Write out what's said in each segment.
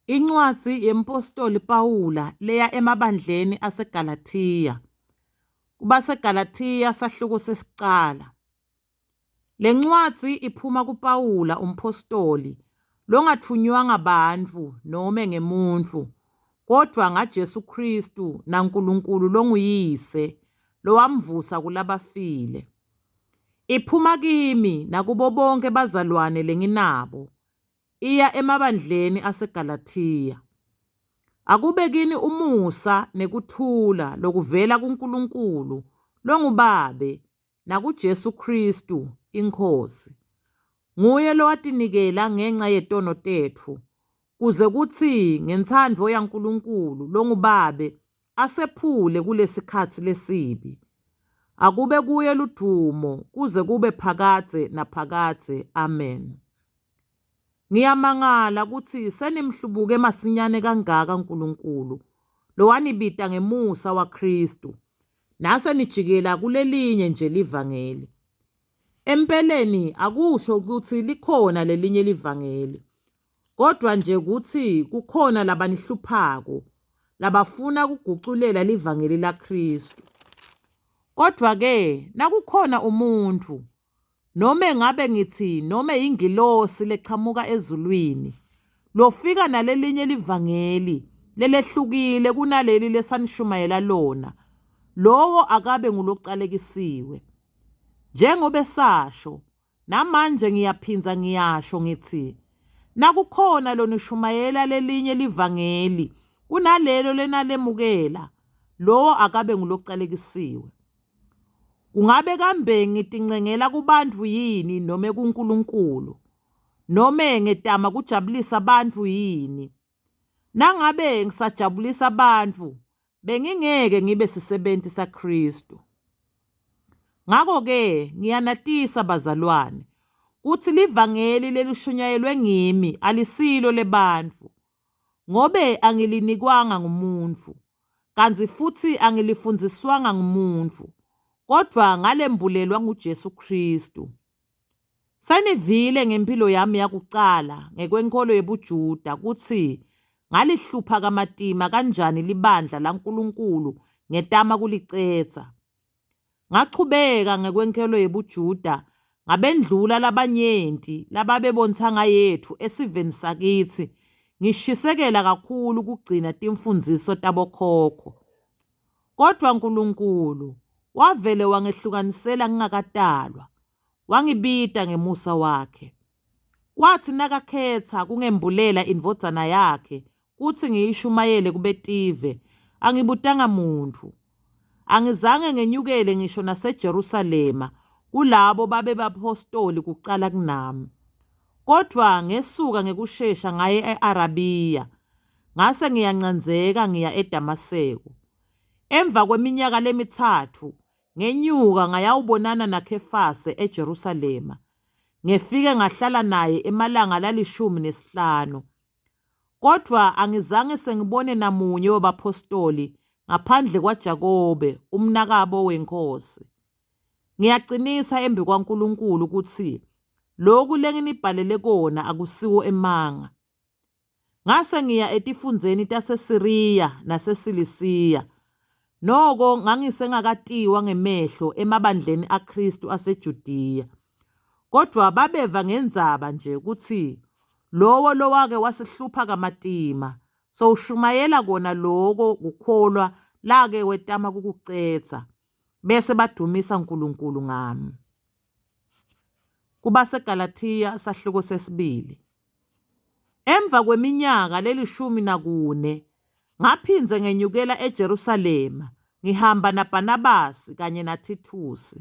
Incwadzi yemphostoli Pawula leya emabandleni aseGalathiya. KubaseGalathiya sahluko sesicala. Lencwadzi iphuma kuPawula umphostoli longatfunywanga bantfu nome ngemuntfu, kodvwa ngaJesu Khristu naNkulunkulu longuYise lowamvusa kulabafile. Iphuma kimi nakubo bonkhe bazalwane lenginabo iya emabandleni aseGalathiya. Akube kini umusa nekuthula lokuvela kuNkulunkulu longuBabe nakuJesu Khristu iNkhosi. Nguye lowatinikela ngenca yetono tetfu, kuze kutsi ngentsandvo yaNkulunkulu longuBabe asephule kulesikhatsi lesibi. Akube kuye ludvumo kuze kube phakadze naphakadze. Amen. Ngiyamangala kutsi senimhlubuke masinyane kangaka Nkulunkulu lowanibita ngemusa waKhristu, nase nijikela kulelinye nje livangeli. Empeleni akusho kutsi likhona lelinye livangeli, kodvwa nje kutsi kukhona labanihluphako, labafuna kuguculela livangeli laKhristu. Kodvwa-ke nakukhona umuntfu Nome ngabe ngitsi nome yingilosi lechamuka ezulwini, lofika nalelinye livangeli lelehlukile kunaleli lesanishumayela lona, lowo akabe ngulocalekisiwe. Njengobe sasho, namanje ngiyaphindza ngiyasho ngitsi, nakukhona lonishumayela lelinye livangeli kunalelo lenalemukela, lowo akabe ngulocalekisiwe. Kungabe kambe ngitincengela kubantfu yini nome kuNkulunkulu? Nome ngetama kujabulisa bantfu yini? Nangabe ngisajabulisa bantfu, bengingeke ngibe sisebenti saKhristu. Ngako-ke ngiyanatisa bazalwane, kutsi livangeli lelishunyayelwe ngimi alisilo lebantfu. Ngobe angilinikwanga ngumuntfu, kantsi futsi angilifundziswanga ngumuntfu, kodvwa ngalembulelwa nguJesu Khristu. Senivile ngemphilo yami yakucala ngekwenkholo yebuJuda kutsi ngalihlupha kamatima kanjani libandla laNkulunkulu ngetama kulicedza. Ngachubeka ngekwenkholo yebuJuda ngabendlula labanyenti lababebontsanga yetfu esiveni sakitsi ngishisekela kakhulu kugcina timfundziso tabokhokho. Kodvwa Nkulunkulu wavele wangehlukanisela ngingakatalwa, wangibita ngemusa wakhe. Kwatsi nakakhetsa kungembulela iNdvodzana yakhe kutsi ngiyishumayele kubetive, angibutanga muntfu. Angizange ngenyukele ngisho naseJerusalema kulabo babebaphostoli kucala kunami. Kodvwa ngesuka ngekushesha ngaye e-Arabiya, ngase ngiyancandzeka ngiya eDamaseko. Emva kweminyaka lemitsatfu, ngenyuka ngayawubonana naKhefase eJerusalema. Ngefike ngahlala naye emalanga lalishumi nesihlanu. Kodvwa angizange sengibone namunye webaphostoli ngaphandle kwaJakobe, umnakabo weNkhosi. Ngiyacinisa embikwaNkulunkulu kutsi loku lenginibhalele kona akusiwo emanga. Ngase ngiya etifundzeni taseSiriya naseSilisiya. Noko ngangisengakatiwa ngemehlo emabandleni aKhristu aseJudiya. Kodvwa babeva ngendzaba nje kutsi lowo lowake wasihlupha kamatima sowushumayela kona loko kukholwa lake wetama kukucedza, bese badvumisa Nkulunkulu ngami. KubaseGalathiya sahluko sesibili. Emva kweminyaka lelishumi nakune ngaphindze ngenyukela eJerusalema ngihamba naBhanabasi kanye naThithusi.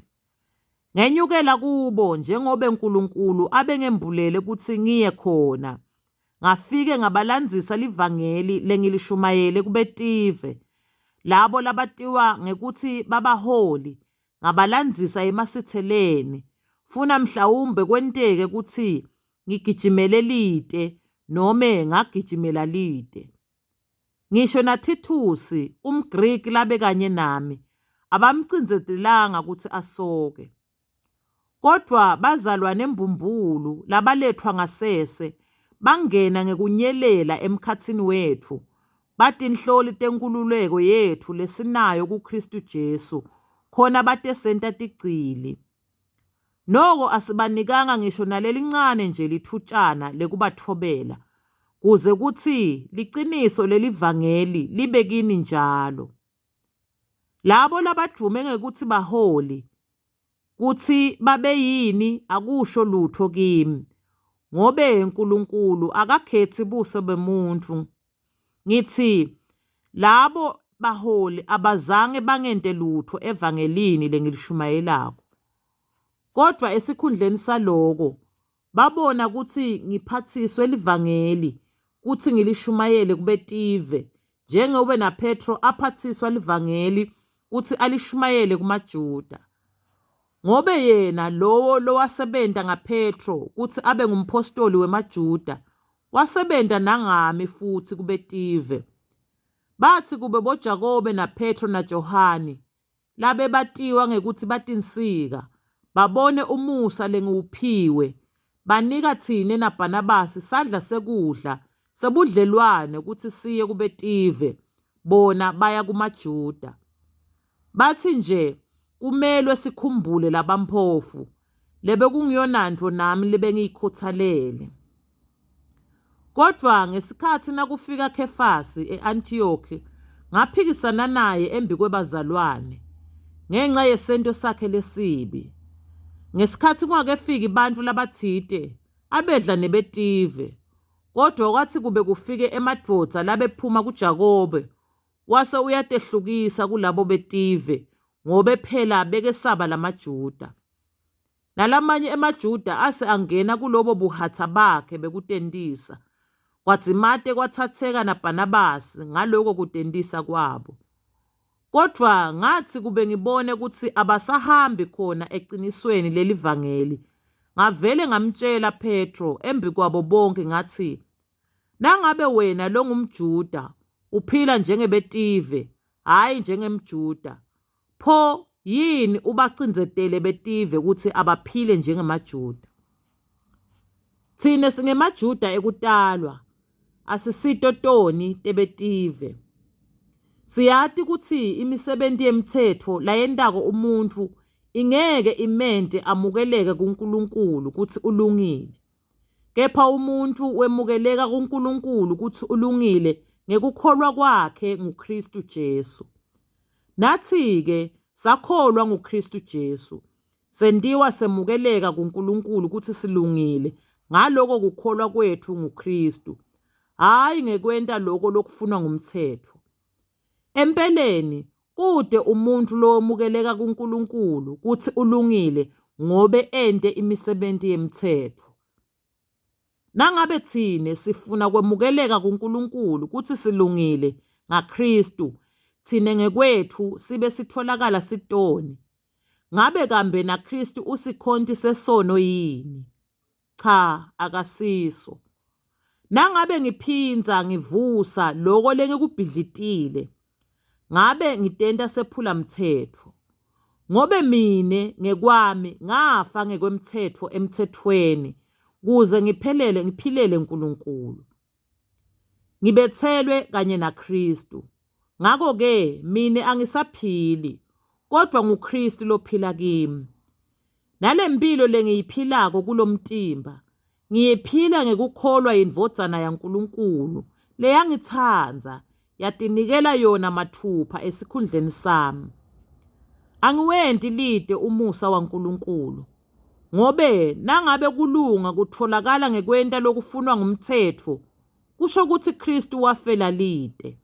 Ngenyukela kubo njengobe Nkulunkulu abengembulele kutsi ngiye khona, ngafike ngabalandzisa livangeli lengilishumayele kubetive, labo labatiwa ngekutsi babaholi ngabalandzisa emasitseleni, funa mhlawumbe kwenteke kutsi ngigijimele lite nome ngagijimela lite. Ngisho naThithusi, umGriki labekanye nami, abamcindzetelanga kutsi asoke. Kodvwa bazalwane mbumbulu labaletfwa ngasese bangena ngekunyelela emkhatsini wetfu, batinhloli tenkhululeko yetfu lesinayo kuKhristu Jesu, khona batesenta tigcili. Noko asibanikanga ngisho nalelincane nje litfutjana lekubatfobela, kuze kutsi liciniso lelivangeli libe kini njalo. Labo labadvume ngekutsi baholi, kutsi babeyini akusho lutfo kimi, ngobe Nkulunkulu akakhetsi buso bemuntfu. Ngitsi labo baholi abazange bangente lutfo evangelini lengilishumayelako. Kodvwa esikhundleni saloko, Babona kutsi ngiphatsiswe livangeli kutsi ngilishumayele kubetive, njengobe naPhetro aphatsiswa livangeli kutsi alishumayele kumaJuda. Ngobe yena lowo lowasebenta ngaPhetro kutsi abe ngumphostoli wemaJuda, wasebenta nangami futsi kubetive. Batsi kube boJakobe naPhetro naJohane labebatiwa ngekutsi batinsika, babone umusa lengiwuphiwe, banika tsine naBhanabasi sandla sekudla sebudlelwane kutsi siye kubetive, bona baya kumaJuda. Batsi nje kumelwe sikhumbule labamphofu, lebekunguyonantfo nami lebengiyikhutsalele. Kodvwa ngesikhatsi nakufika Khefasi e-Antiyokhi, ngaphikisana naye embikwebazalwane ngenca yesento sakhe lesibi. Ngesikhatsi kungakefiki bantfu labatsite, abedla nebetive. Kodvwa kwatsi kube kufike emadvodza labephuma kuJakobe, wase uyatehlukisa kulabo betive, ngobe phela bekesaba lamaJuda. Nalamanye emaJuda ase angena kulobo buhatsa bakhe bekutentisa, kwadzimate kwatsatseka naBhanabasi ngaloko kutentisa kwabo. Kodvwa ngatsi kube ngibone kutsi abasahambi khona ecinisweni lelivangeli, ngavele ngamtjela Phetro embikwabo bonkhe ngatsi, Nangabe wena longumJuda uphila njengebetive, hhayi njengemJuda, Pho yini ubacindzetele betive kutsi abaphile njengemaJuda? Tsine singemaJuda ekutalwa, asisito toni tebetive. Siyati kutsi imisebenti yemtsetfo layentako umuntfu ingeke imente amukeleke kuNkulunkulu kutsi ulungile. Kepha umuntfu wemukeleka kuNkulunkulu kutsi ulungile ngekukholwa kwakhe nguKhristu Jesu. Natsi-ke sakholwa nguKhristu Jesu, sentiwa semukeleka kuNkulunkulu kutsi silungile ngaloko kukholwa kwetfu nguKhristu, hhayi ngekwenta loko lokufunwa ngumtsetfo. Empeleni kute umuntfu lowemukeleka kuNkulunkulu kutsi ulungile ngobe ente imisebenti yemtsetfo. Nangabe tsine sifuna kwemukeleka kuNkulunkulu kutsi silungile ngaKhristu, tsine ngekwetfu sibe sitfolakala sitoni, ngabe kambe naKhristu usikhonti sesono yini? Cha, akasiso. Nangabe ngiphindza ngivusa loko lengikubhidlitile, ngabe ngitenta sephulamtsetfo. Ngobe mine ngekwami ngafa ngekwemtsetfo emtsetfweni, kuze ngiphelele ngiphilele Nkulunkulu. Ngibetselwe kanye naKhristu. Ngako-ke mine angisaphili, kodvwa nguKhristu lophila kimi. Nalemphilo lengiyiphilako kulomtimba, ngiyiphila ngekukholwa yiNdvodzana yaNkulunkulu leyangitsandza yatinikela yona matfupha esikhundleni sami. Angiwenti lite umusa waNkulunkulu, Ngobe nangabe kulunga kutfolakala ngekwenta lokufunwa ngumtsetfo, kusho kutsi Khristu wafela lite.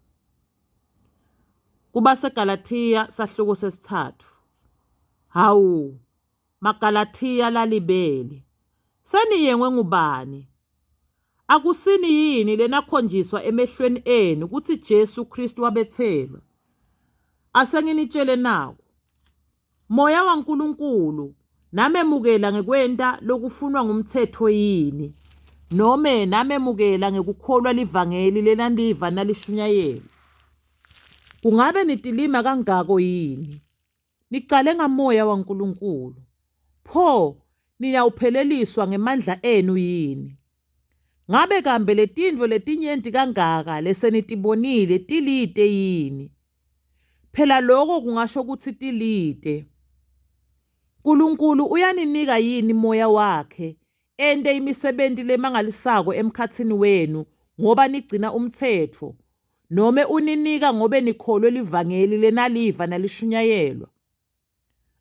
KubaseGalathiya sahluko sesitsatfu. Hawu, maGalathiya lalibele, seniyengwe ngubani? Akusini yini lenakhonjiswa emehlweni enu kutsi Jesu Khristu wabetselwa? Ase nginitjele naku. Moya waNkulunkulu namemukela ngekwenta lokufunwa ngumtsetfo yini, nome namemukela ngekukholwa livangeli lenaliva nalishunyayelwa? Kungabe nitilima kangako yini? Nicale ngaMoya waNkulunkulu, pho niyawupheleliswa ngemandla enu yini? Ngabe kambe letintfo letinyenti kangaka lesenitibonile tilite yini? Phela loko kungasho kutsi tilite. Nkulunkulu uyaninika yini moya wakhe ente imisebenti lemangalisako emkhatsini wenu ngoba nigcina umtsetfo, nome uninika ngobe nikholwe livangeli lenaliva nalishunyayelwa?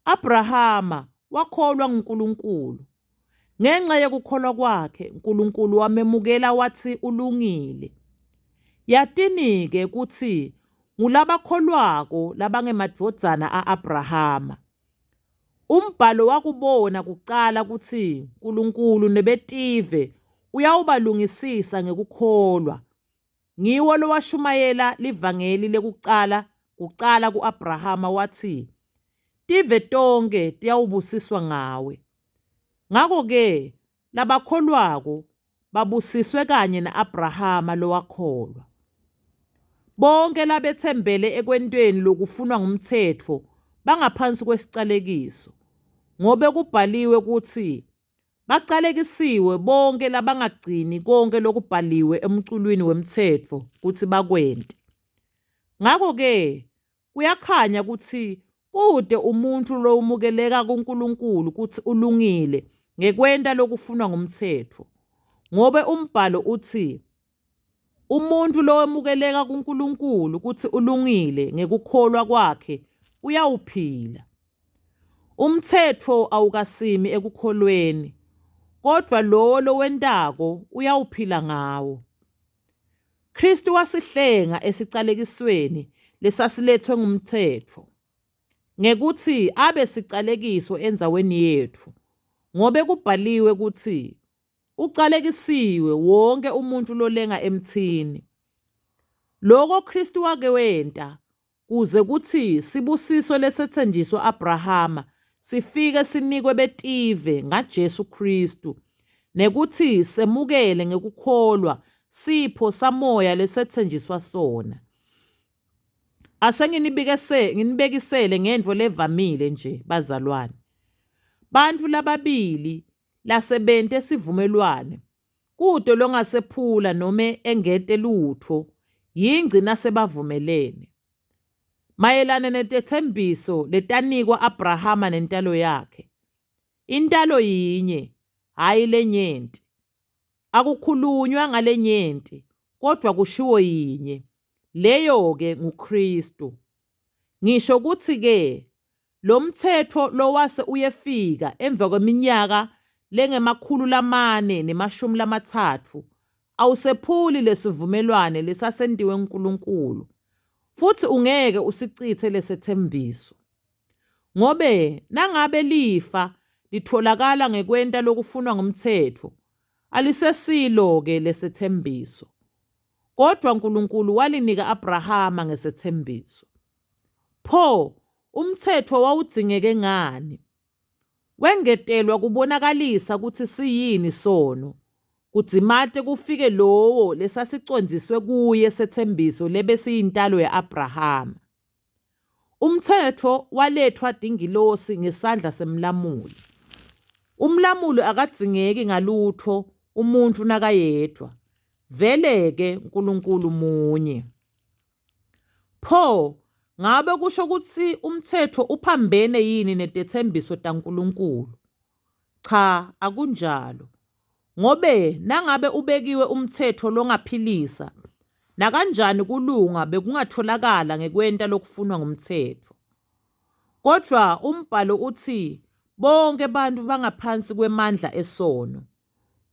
Abrahama wakholwa nguNkulunkulu. Ngenca yekukholwa kwakhe, Nkulunkulu wamemukela watsi ulungile. Yatini-ke kutsi ngulabakholwako labangemadvodzana a-Abrahama. Umbhalo wakubona kucala kutsi Nkulunkulu nebetive uyawubalungisisa ngekukholwa. Ngiwo lowashumayela livangeli lekucala kucala ku-Abrahama watsi, Tive tonkhe tiyawubusiswa ngawe. Ngako-ke labakholwako babusiswe kanye na-Abrahama lowakholwa. Bonkhe labetsembele ekwenteni lokufunwa ngumtsetfo bangaphansi kwesicalekiso, ngobe kubhaliwe kutsi, Bacalekisiwe bonkhe labangagcini konkhe lokubhaliwe emculwini wemtsetfo kutsi bakwente. Ngako-ke kuyakhanya kutsi kute umuntfu lowemukeleka kuNkulunkulu kutsi ulungile ngekwenta lokufunwa ngumtsetfo, ngobe umBhalo utsi, Umuntfu lowemukeleka kuNkulunkulu kutsi ulungile ngekukholwa kwakhe uyawuphila. Umtsetfo awukasimi ekukholweni, kodvwa lowo lowentako uyawuphila ngawo. Khristu wasihlenga esicalekisweni lesasiletfwe ngumtsetfo, ngekutsi abe sicalekiso endzaweni yetfu, ngobe kubhaliwe kutsi, Ucalekisiwe wonke umuntfu lolenga emtsini. Loko Khristu wake wenta kuze kutsi sibusiso lesetsenjiswa Abrahama sifike sinikwe betive ngaJesu Khristu, nekutsi semukele ngekukholwa sipho saMoya lesetsenjiswa sona. Ase nginibekisele ngentfo levamile nje, bazalwane. Bantfu lababili lasebente sivumelwane, kute longasephula nome engete lutfo, yingci nasebavumelene. Mayelana netetsembiso letanikwa Abrahama nentalo yakhe. Intalo yinye, hhayi lenyenti. Akukhulunywa ngalenyenti, kodvwa kushiwo yinye, leyo-ke nguKhristu. Ngisho kutsi-ke Lomtsetfo lowase uyefika emva kweminyaka lengema-430 awusephuli lesivumelwane lesasentiwe nguNkulunkulu, futsi ungeke usicitse lesetsembiso. Ngobe nangabe lifa litfolakala ngekwenta lokufunwa ngumtsetfo, alisesilo-ke lesetsembiso. Kodvwa Nkulunkulu walinika Abrahama ngesetsembiso. Pho, umtsetfo wawudzingeke ngani? Wengetelwa kubonakalisa kutsi siyini sono, kudzimate kufike lowo lesasicondziswe kuye setsembiso lebesiyintalo ya-Abrahama. Umtsetfo waletfwa tingilosi ngesandla semlamuli. Umlamuli akadzingeki ngalutfo umuntfu nakayedvwa, vele-ke Nkulunkulu munye. Pho, ngabe kusho kutsi umtsetfo uphambene yini netetsembiso taNkulunkulu? Cha, akunjalo. Ngobe nangabe ubekiwe umtsetfo longaphilisa, nakanjani kulunga bekungatfolakala ngekwenta lokufunwa ngumtsetfo. Kodvwa umBhalo utsi bonkhe bantfu bangaphansi kwemandla esono.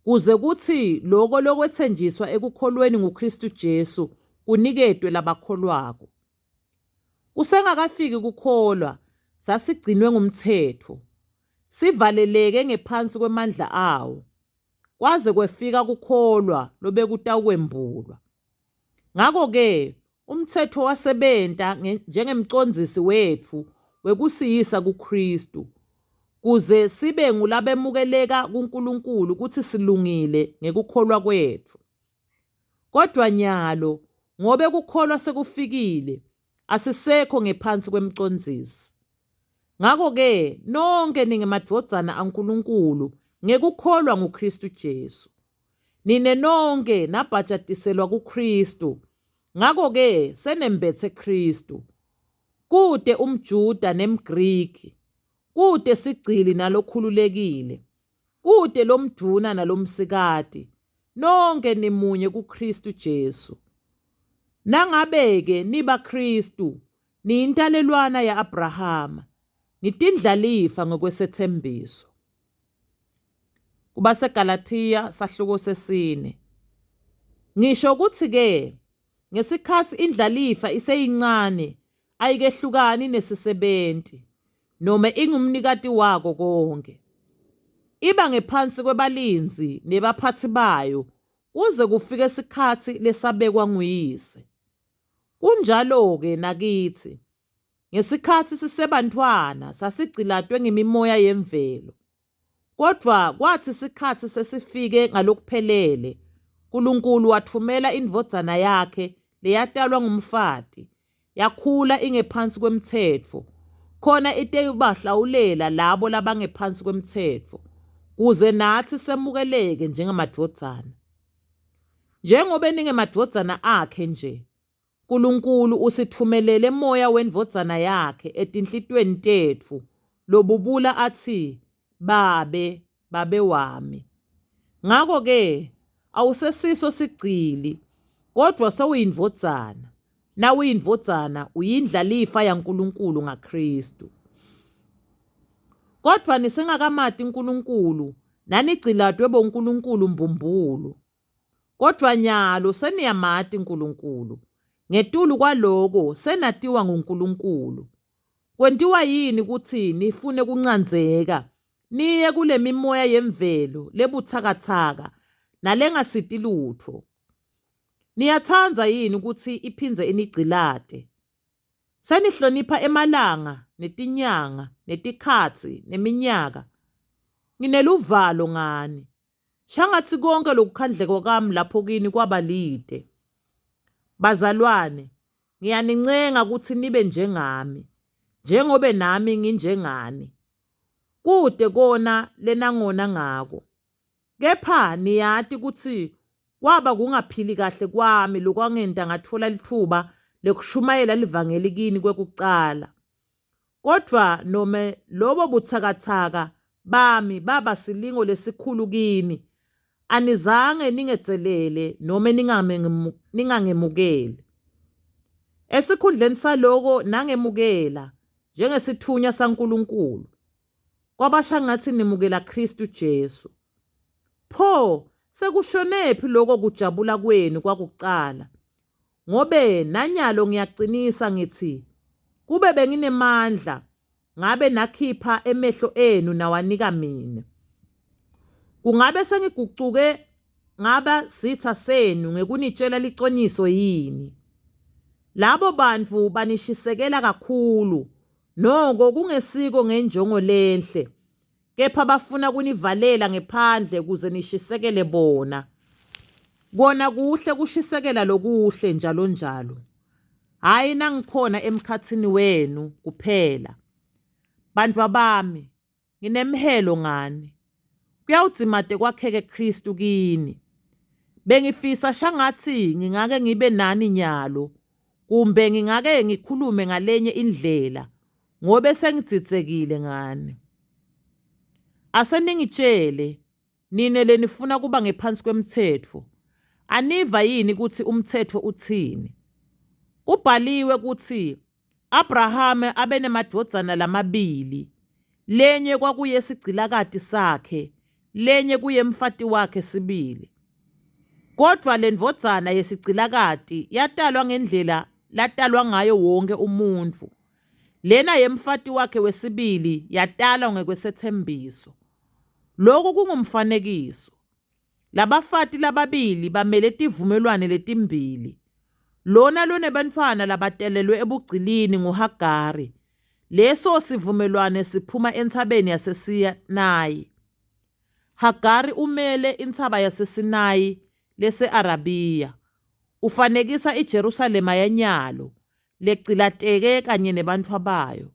Kuze kutsi loko lokwetsenjiswa ekukholweni nguKhristu Jesu kuniketwe labakholwako. Kusengakafiki kukholwa, sasigcinwe ngumtsetfo, sivaleleke ngephansi kwemandla awo, kwaze kwefika kukholwa lobekutawukwembulwa. Ngako-ke umtsetfo wasebenta njengemcondzisi wetfu wekusiyisa kuKhristu, kuze sibe ngulabemukeleka kuNkulunkulu kutsi silungile ngekukholwa kwetfu. Kodvwa nyalo ngobe kukholwa sekufikile, asisekho ngephansi kwemcondzisi. Ngako-ke nonkhe ningemadvodzana aNkulunkulu ngekukholwa nguKhristu Jesu. Nine nonkhe nabhajatiselwa kuKhristu, ngako-ke senembetse Khristu. Kute umJuda nemGriki, kute sigcili nalokhululekile, kute lomdvuna nalomsikati, nonkhe nimunye kuKhristu Jesu. Nangabe-ke nibaKhristu, niyintalelwana ya-Abrahama, nitindlalifa ngekwesetsembiso. KubaseGalathiya sahluko sesine. Ngisho kutsi-ke ngesikhatsi indlalifa iseyincane ayikehlukani nesisebenti nome ingumnikati wako konkhe. Iba ngephansi kwebalindzi nebaphatsi bayo kuze kufike sikhatsi lesabekwa nguyise. Kunjalo-ke nakitsi. Ngesikhatsi sisebantfwana sasigcilatwe ngimimoya yemvelo. Kodvwa kwatsi sikhatsi sesifike ngalokuphelele, Nkulunkulu watfumela iNdvodzana yakhe leyatalwa ngumfati, yakhula ingephansi kwemtsetfo, khona itewubahlawulela labo labangephansi kwemtsetfo, kuze natsi semukeleke njengemadvodzana. Njengobe ningemadvodzana akhe nje, Nkulunkulu usitfumelele Moya weNdvodzana yakhe etinhlitiyweni tetfu lobubula atsi, Babe, Babe wami. Ngako-ke awusesiso sigcili, kodvwa sewuyindvodzana, nawuyindvodzana uyindlalifa yaNkulunkulu ngaKhristu. Kodvwa nisengakamati Nkulunkulu, nanigcilatwe bonkulunkulu mbumbulu. Kodvwa nyalo seniyamati Nkulunkulu, ngetulu kwaloko senatiwa nguNkulunkulu. Kwentiwa yini kutsi nifune kuncandzeka niye kulemimoya yemvelo lebutsakatsaka nalengasiti lutfo? Niyatsandza yini kutsi iphindze inigcilate? Senihlonipha emalanga netinyanga netikhatsi neminyaka. Ngineluvalo ngani. Shangatsi konkhe lokukhandleka kwami lapho kini kwaba lite. Bazalwane, ngiyanincenga kutsi nibe njengami, njengobe nami nginjengani. Kute kona lenangona ngako. Kepha niyati kutsi kwaba kungaphili kahle kwami lokwangenta ngatfola litfuba lekushumayela livangeli kini kwekucala. Kodvwa nome lobo butsakatsaka bami baba silingo lesikhulu kini, anizange ningedzelele nome ningangemukeli. Esikhundleni saloko nangemukela njengesitfunywa saNkulunkulu, kwaba shangatsi nimukela Khristu Jesu. Pho, sekushonephi loko kujabula kwenu kwakucala? Ngobe nanyalo ngiyacinisa ngitsi, kube benginemandla, ngabe nakhipha emehlo enu nawanika mine. Kungabe sengigucuke ngaba sitsa senu ngekunitjela liciniso yini? Labo bantfu banishisekela kakhulu, noko kungesiko ngenjongo lenhle, kepha bafuna kunivalela ngephandle kuze nishisekele bona. Kona kuhle kushisekela lokuhle njalo njalo, hhayi nangikhona emkhatsini wenu kuphela. Bantfwabami, nginemhelo ngani. Kuyawudzimate kwakheke Khristu kini. Bengifisa shangatsi ngingake ngibe nani nyalo, kumbe ngingake ngikhulume ngalenye indlela ngobe sengidzidsekile ngani. Ase ningitjele, nine lenifuna kuba ngephansi kwemtsetfo, aniva yini kutsi umtsetfo utsini? Kubhaliwe kutsi Abrahama abenemadvodzana lamabili, lenye kwakuyesigcilakati sakhe, lenye kuyemfati wakhe sibili. Kodvwa lendvodzana yesigcilakati yatalwa ngendlela latalwa ngayo wonkhe umuntfu, Lena yemfati wakhe wesibili yatalwa ngekwesetsembiso. Loku kungumfanekiso. Labafati lababili bamele tivumelwane letimbili. Lona lonebantfwana labatelelwe ebugcilini nguHagari. Leso sivumelwane siphuma entsabeni yaseSinayi. Hagari umele intsaba yaseSinayi lese-Arabiya. Ufanekisa iJerusalema yanyalo legcilateke kanye nebantfwabayo.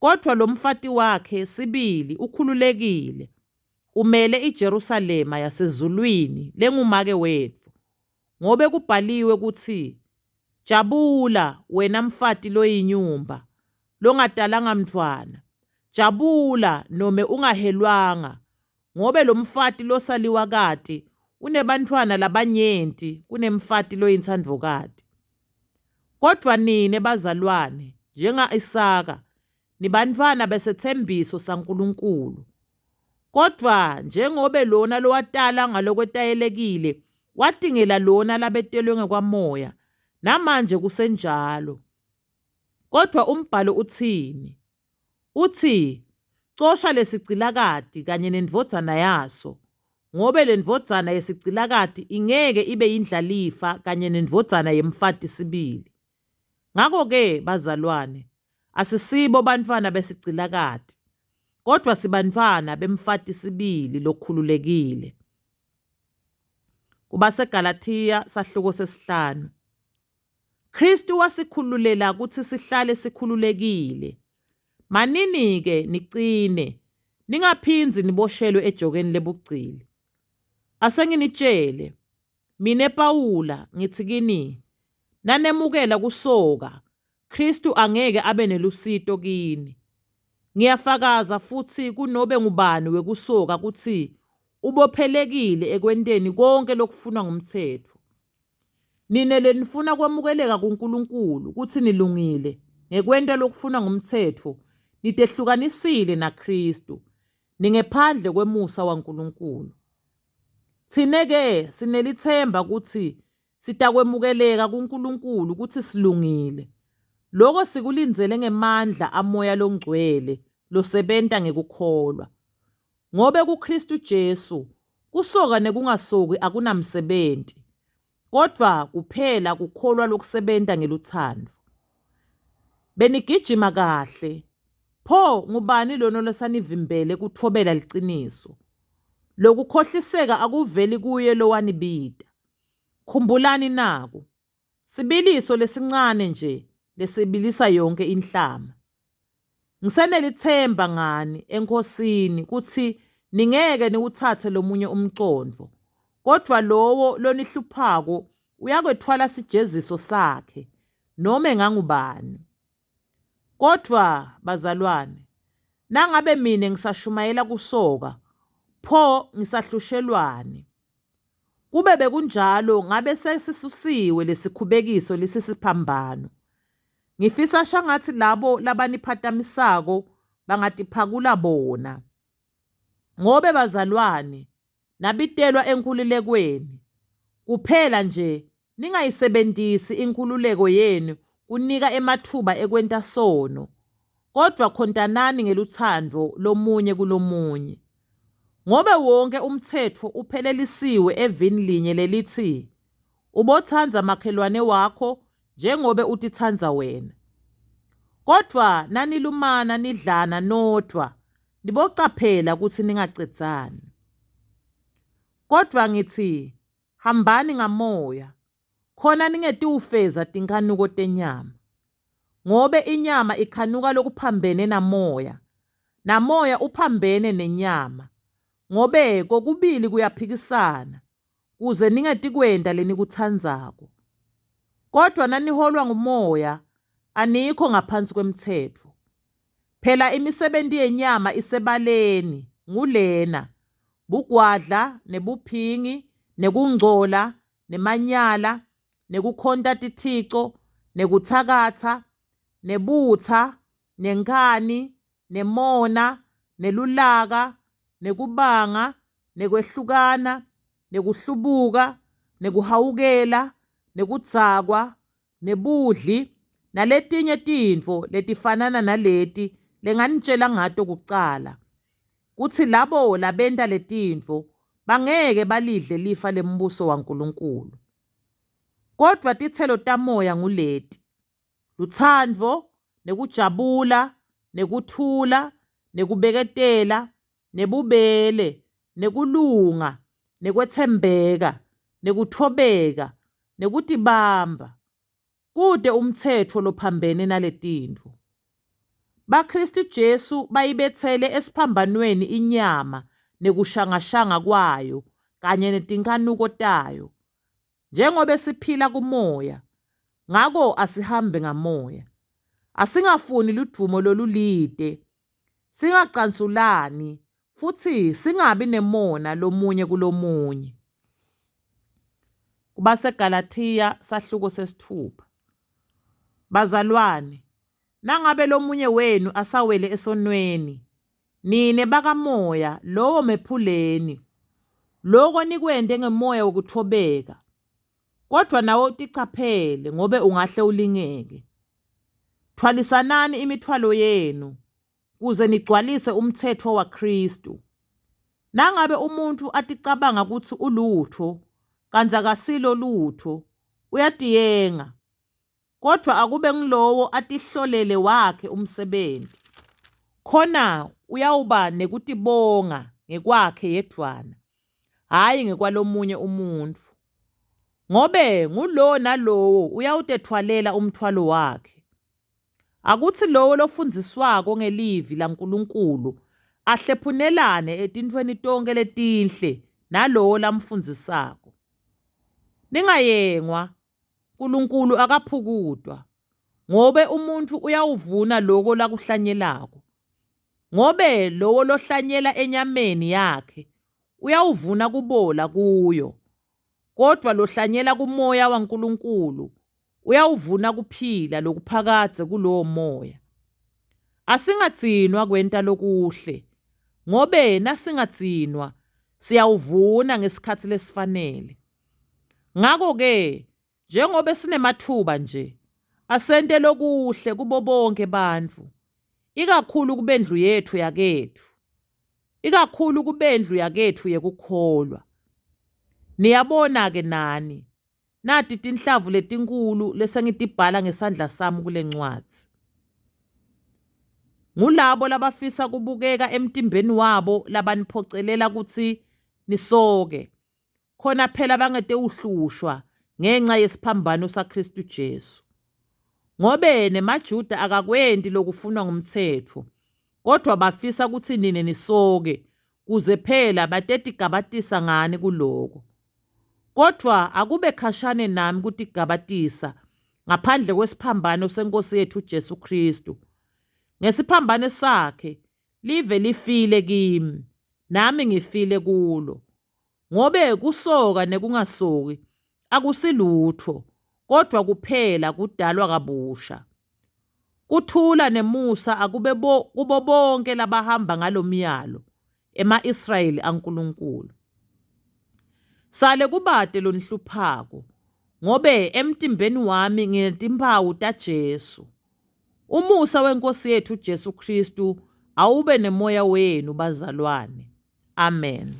Kodvwa lomfati wakhe sibili ukhululekile. Umele iJerusalema yasezulwini lengumake wetfu, ngobe kubhaliwe kutsi, Jabula wena mfati loyinyumba, longatalanga mntfwana, jabula nome ungahelwanga, ngobe lomfati losaliwakati unebantfwana labanyenti kunemfati loyintsandvokati. Kodvwa nine bazalwane, njenga-Isaka, nibantfwana besetsembiso saNkulunkulu. Kodvwa njengobe lona lowatalwa ngalokwetayelekile watingela lona labetelwe ngekwamoya, namanje kusenjalo. Kodvwa umbhalo utsini? Utsi, Cosha lesigcilakati kanye nendvodzana yaso, ngobe lendvodzana yesigcilakati ingeke ibe yindlalifa kanye nendvodzana yemfati sibili. Ngako-ke, bazalwane, asisibo bantfwana besigcilakati, kodvwa sibantfwana bemfati sibili lokhululekile. KubaseGalathiya sahluko sesihlanu. Khristu wasikhululela kutsi sihlale sikhululekile. Manini-ke nicine, ningaphindzi niboshelwe ejokeni lebugcili. Asenginitjele, mine Pawula ngitsi kini, nanemukela kusoka, Khristu angeke abe nelusito kini. Ngiyafakaza futsi kunobe ngubani wekusoka kutsi ubophelekile ekwenteni konkhe lokufunwa ngumtsetfo. Nine lenifuna kwemukeleka kuNkulunkulu kutsi nilungile ngekwenta lokufunwa ngumtsetfo, nitehlukanisile naKhristu, ningephandle kwemusa waNkulunkulu. Tsine-ke sinelitsemba kutsi sitakwemukeleka kuNkulunkulu kutsi silungile. Loko sikulindzele ngemandla aMoya Longcwele losebenta ngekukholwa. Ngobe kuKhristu Jesu, kusoka nekungasoki akunamsebenti, kodvwa kuphela kukholwa lokusebenta ngelutsandvo. Benigijima kahle, pho ngubani lona losanivimbele kutfobela liciniso? Lokukhohliseka akuveli kuye lowanibita. Khumbulani naku, Sibiliso lesincane nje lesibilisa yonkhe inhlama. Ngisenelitsemba ngani eNkhosini kutsi ningeke niwutsatse lomunye umcondvo, kodvwa lowo lonihluphako uyakwetfwala sijeziso sakhe, nome ngangubani. Kodvwa bazalwane, nangabe mine ngisashumayela kusoka, pho ngisahlushelwani? Kube bekunjalo ngabe sesisusiwe lesikhubekiso lesisiphambano. Ngifisa shangatsi labo labaniphatamisako bangatiphakula bona. Ngobe bazalwane, nabitelwa enkhululekweni, kuphela nje Ningayisebentisi inkhululeko yenu kunika ematfuba ekwenta sono, kodvwa khontanani ngelutsandvo lomunye kulomunye. Ngobe wonkhe umtsetfo uphelelisiwe evini linye lelitsi, Ubotsandza makhelwane wakho njengobe utitsandza wena. Kodvwa nanilumana nidlana nodvwa, nibocaphela kutsi ningacedzani. Kodvwa ngitsi, Hambani ngaMoya, khona ningetiwufeza tinkhanuko tenyama. Ngobe inyama ikhanuka lokuphambene naMoya, naMoya uphambene nenyama, ngobe kokubili kuyaphikisana, kuze ningetikwenta lenikutsandzako. Kodvwa naniholwa nguMoya, anikho ngaphansi kwemtsetfo. Phela imisebenti yenyama isebaleni, ngulena, bugwadla, nebuphingi, nekungcola, nemanyala, nekukhonta tithico, nekutsakatsa, nebutsa, nenkhani, nemona, nelulaka, nekubanga, nekwehlukana, nekuhlubuka, nekuhawukela, nekudzakwa, nebudli, naletinye tintfo letifanana naleti lenganitjela ngato kucala, kutsi labo labenta letintfo bangeke balidle lifa lembuso waNkulunkulu. Kodvwa titselo taMoya nguleti, lutsandvo, nekujabula, nekuthula, nekubeketela, nebubele, nekulunga, nekwetsembeka, nekutfobeka, nekutibamba. Kute umtsetfo lophambene naletintfo. BaKhristu Jesu bayibetsele esiphambanweni inyama nekushangashanga kwayo kanye netinkhanuko tayo. Njengobe siphila kumoya, ngako asihambe ngamoya. Asingafuni ludvumo lolulite, singacansulani futsi singabi nemona lomunye kulomunye. KubaseGalathiya sahluko sesitfupha. Bazalwane, nangabe lomunye wenu asawele esonweni, nine bakamoya lowo mephuleni. Loko nikwente ngemoya wekutfobeka, kodvwa nawe uticaphele ngobe ungahle ulingeke. Thwalisanani imitfwalo yenu kuze nigcwalise umtsetfo waKhristu. Nangabe umuntfu aticabanga kutsi ulutfo, kantsi akasilo lutfo, uyatiyenga. Kodvwa akube ngulowo atihlolele wakhe umsebenti, khona uyawuba nekutibonga ngekwakhe yedvwana, hhayi ngekwalomunye umuntfu. Ngobe ngulowo nalowo uyawutetfwalela umtfwalo wakhe. Akutsi lowo lofundziswako ngelivi laNkulunkulu ahlephunelane etintfweni tonkhe letinhle nalowo lamfundzisako. Ningayengwa, Nkulunkulu akaphukutwa, ngobe umuntfu uyawuvuna loko lakuhlanyelako. Ngobe lowo lohlanyela enyameni yakhe uyawuvuna kubola kuyo, kodvwa lohlanyela kumoya waNkulunkulu uyawuvuna kuphila lokuphakadze kulowo moya. Asingadzinwa kwenta lokuhle, ngobe nasingadzinwa siyawuvuna ngesikhatsi lesifanele. Ngako-ke, njengobe sinematfuba nje, asente lokuhle kubo bonkhe bantfu, ikakhulu kubendlu yetfu yaketfu, ikakhulu kubendlu yaketfu yekukholwa. Niyabona-ke nani, Nati tinhlavu letinkhulu lesengitibhala ngesandla sami kulencwadzi. Ngulabo labafisa kubukeka emtimbeni wabo labaniphocelela kutsi nisoke, khona phela bangetewuhlushwa ngenca yesiphambano saKhristu Jesu. Ngobe nemaJuda akakwenti lokufunwa ngumtsetfo, kodvwa bafisa kutsi nine nisoke, kuze phela batetigabatisa ngani kuloko. Kodvwa akube khashane nami kutigabatisa ngaphandle kwesiphambano seNkhosi yetfu Jesu Khristu. Ngesiphambano sakhe live lifile kimi, nami ngifile kulo. Ngobe kusoka nekungasoki akusilutfo, kodvwa kuphela kudalwa kabusha. Kuthula nemusa akube bo, kubo bonke labahamba ngalomyalo, ema-Israyeli aNkulunkulu. Sale kubate lonihluphako, ngobe emtimbeni wami nginetimphawu taJesu. Umusa weNkhosi yetfu Jesu Khristu awube nemoya wenu, bazalwane. Amen.